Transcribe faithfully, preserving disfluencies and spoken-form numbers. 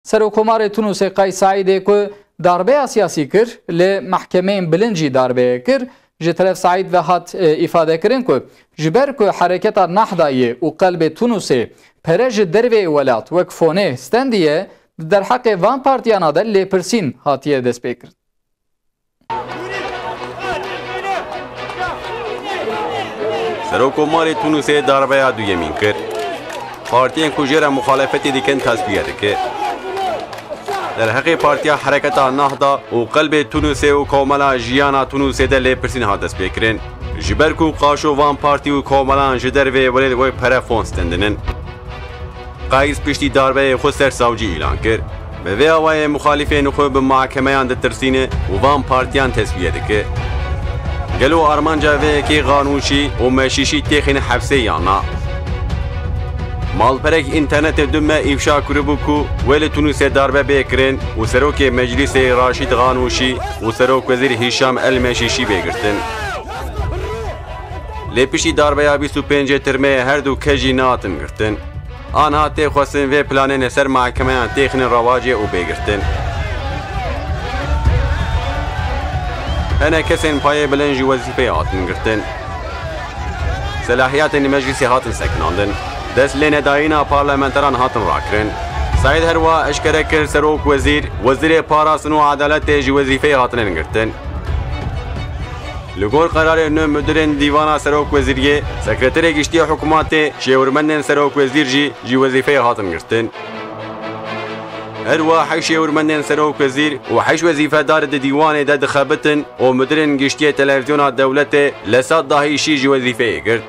Serokkomarê Tunusê Kays Seîdê ku darbeya siyasî kir, li mehkemeyên bilind jî darbeyê kir, ji teref Seîd ve hat, e, îfadekirin ku ji ber ku hereketa Nahda ye û qelbê Tunusê pere ji derveyê welat wek fonê stendiye, di derheqê van partiyana de lêpirsîn hatiye destpêkirin. Serokkomarê Tunusê darbeya duyemîn kir. Partiyên ku jê re muxalefetê dikin tesfiye dike. Derheqê Partiya Hereketa Nahda û qelbê Tunusê û Komela Jiyana Tunusê de lêpirsîn hat destpêkirin. Ji ber ku qaşo van partî û komelan ji dervê welêt wek pere fon stendinin. Qays piştî darbeyê xwe sersavcî îlan kir. Bi vê awayê muxalîfên xwe bi mahkemeyan ditirsîne û van partiyan tesfiye dike. Gelo armanca vê yekê Xanûşî û Meşîşî têxin hepsê yan na? Malperek înternetê du me îfşa kiribû ku wê li Tunusê darbe bê kirin û serokê meclîsê Raşîd Xanûşî û serokwezîr Hîşam El Meşîşî bê girtin. Lê piştî darbeya bîst û pêncê Tirmeyê her du kes jî nehatin girtin. Anha tê xwestin vê planê li ser mahkemeyan têxine rewacê û bê girtin. Hene kesên payê bilind ji wezîfeyê hatin girtin. Selahiyatên meclîsê hatin sekinandin. Dest lê nedayîna parlamenteran hatin rakirin. Seîd her wiha eşkere kir serok wezîr, wezîrê parastin û edaletê ji wezîfeyê hatinin girtin. Li gor qerarê nû mudirên Dîvana Serokwezîriyê, Sekreterê Giştî ya Hikûmetê, şêwirmendên serokwezîr jî ji wezîfeyê hatin girtin. Her wiha heşt şêwirmendên serokwezîr û heşt wezîfedar di dîwanê de dixebitin û mudirên giştiyê televîzyona dewletê Lesat Dahîşî ji wezîfeyê girt.